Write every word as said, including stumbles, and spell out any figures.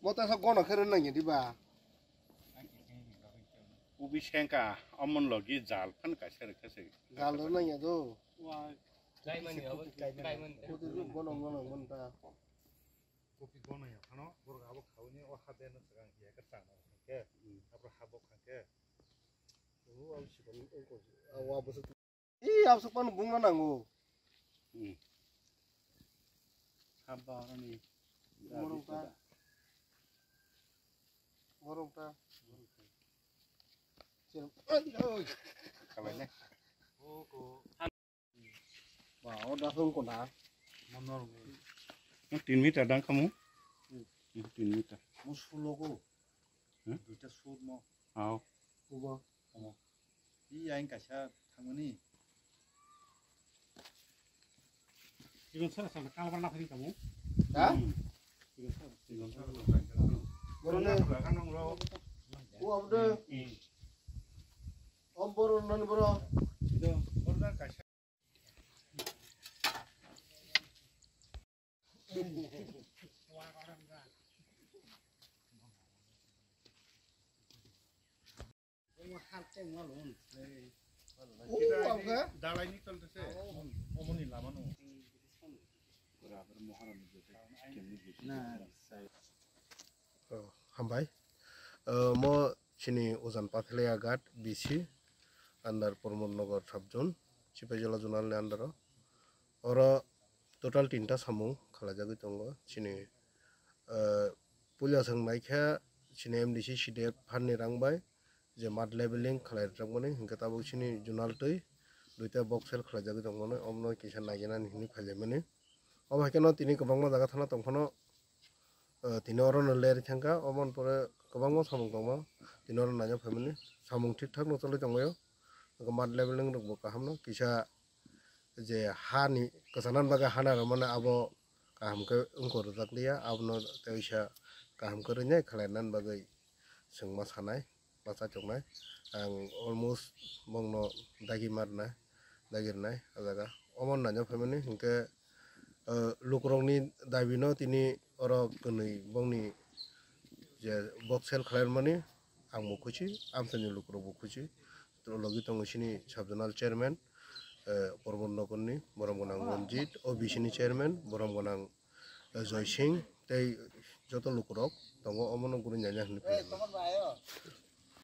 Bota sa gono khe rwna nangya diba? Ubi sengka, amon logi jal phan kaisa rwkha se. Jal rwna nangya do. Kopi gono gono monta. Kopi gono ya phano, borok abo khauni o ha beno swkang ya ka chang na ke. Abro ha bo khang ke. O abo sikon o ko. Awa bo. Ih, absuk pan bungna nango. Hmm. Haba oroni. Borok ta. Borok ta. Sir. Oi, oi. Kalai ne. Ba, o da song ko na. Monor. Tin meter dang kamu? Hmm. Hmm, tin meter. Mo sulo ko. Hmm? Duita sut mo. Aw. Kubo. Omo. Iya, ang kaisa thangmani. Sigon sara sara kalbar na phari kamu. Ha? Sigon sara, sigon sara. Borone. Kan nang ro. O abde. Hmm. Om boro nan boro. Ido, borda kaisa. Dalai ni tol se. Omoni lama no. Oh, hambai. Oh, mo chini Ujan Pathalia Ghat B C under Pramod Nagar sub zone, Sipaijala zonal ni under o. Oro total tinta samung khwlaijagwi tongo. Chini, eh, puila swng naikha chini M D C C D F phan ni rang bai je mud leveling khwlai rwjakmani, hinkhe tabuk chini zonal twi duita box sel khwlaijagwi tongmani, omono kisa naijaknani hinwi phailaimani. Omo hai kheno tini kwbangma jaga thana tongphano, eh, tini orono ler thangkha, omo pore kwbangma samung tongma, tini oro naina phaimani samung thik thak no choli tonglaio. Mud leveling rokbo kaham no kisa je hani kwchangna bagwi hana rwmani abo kaham khe wngkha rwjakliya, abono teisa kaham khe rwnai khlainan bagwi chwngma sanai, bachai tongnai. Ang almost bongno dagi marnai, dagi rwnai o jaga. Omo naina phaimani hinkhe, eh, lukurokni dabino tini oro kwnwi bongni je box sel khlai rwmani ang bo khusi, amchaini lukurok bo khusi. Logi tongo chini sub zonal chairman, eh, Pramod Nagarni, borom gwnang Ranjit, O B C ni chairman, borom gwnang, eh, Joy Singh, tei joto lukurok tongo, omono guri nanya hinwi phai.